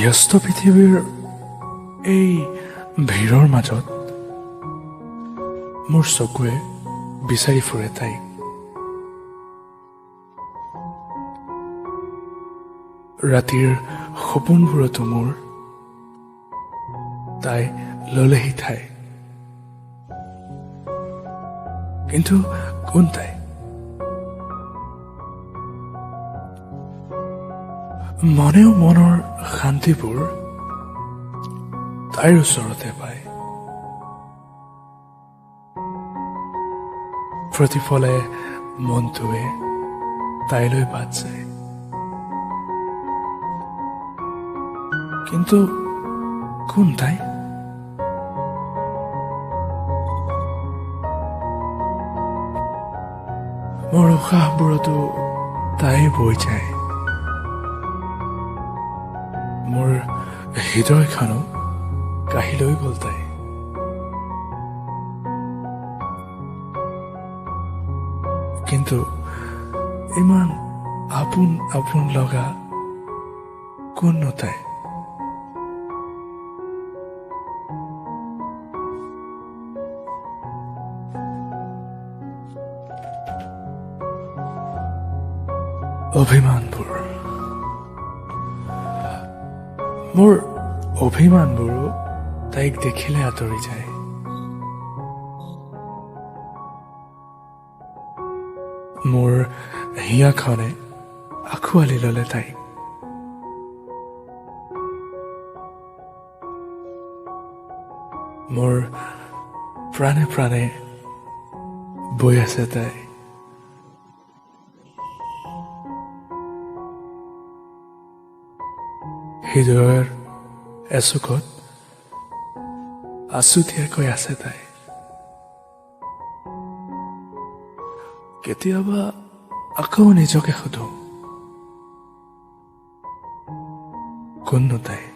ব্যস্ত পৃথিৱীৰ এই ভিৰৰ মাজত মোৰ চকুৱে বিচাৰি ফুৰে তাইক। ৰাতিৰ সপোনবোৰতো মোৰ তাই ললেহি ঠাই। কিন্তু কোন তাই? মনেও মনৰ শান্তিবোৰ তাইৰ ওচৰতে পায়। প্ৰতিফলে মনটোৱে তাইলৈ বাট যায়। কিন্তু কোন তাই? মোৰ উশাহবোৰতো তাই বৈ যায়। মোৰ হৃদয়খনো কাঢ়ি লৈ গ'ল তাই। কিন্তু ইমান আপোন আপোন লগা কোননো তাই? অভিমানবোৰ, মোৰ অভিমানবোৰো তাইক দেখিলে আঁতৰি যায়। মোৰ হিয়াখনে আঁকোৱালি ললে তাইক। মোৰ প্ৰাণে প্ৰাণে বৈ আছে তাই। হৃদয়ৰ এচুকত আছুতীয়াকৈ আছে তাই। কেতিয়াবা আকৌ নিজকে সোধো, কোননো তাই?